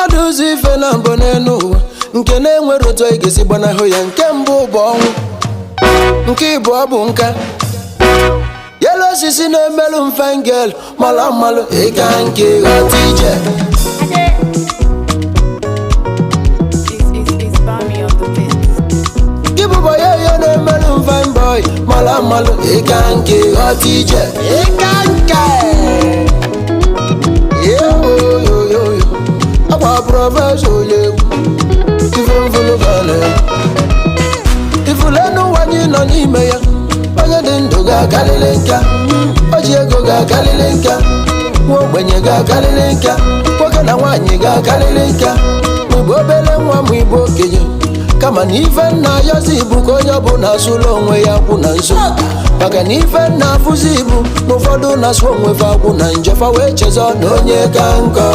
Ọ dị ụzọ ife na mbụ n'elu ụwa nke na-enwere otu anyị ga-esi gbanahụ ya. Nke mbụ bụ ọnwụ, nke ịbụọ bụ nka. Yelu osisi na-emelụ mfengel mala mmalụ ịga nke ghọta ije. It's Bami on the beat. Gị bụ boy ya na-emelụ mfine boy mala mmalụ ịga nke ghọta ije ịga nke yoyoyoyo akwa prọfesọ onye egwu ife mfụlụgana ifulenu anyị nọ n'ime ya. Onye dị ndụ ga-akalịlị nka, o ji ego ga-akalịlị nka, nwa ogbenye ga-akalịlị nka, nwoke na nwaanyị ga-akalịlị nka, ma igbo obere nwa ma igbo okenye. Kama na ife nna ayọzi ibu ka onye ọbụla asụla onwe ya kwụ na nso, maka na ife nna afụzi ibu na ụfọdụ na-asụ onwe fa akwụ na njọfa wee chezọ na onye ka nkọ.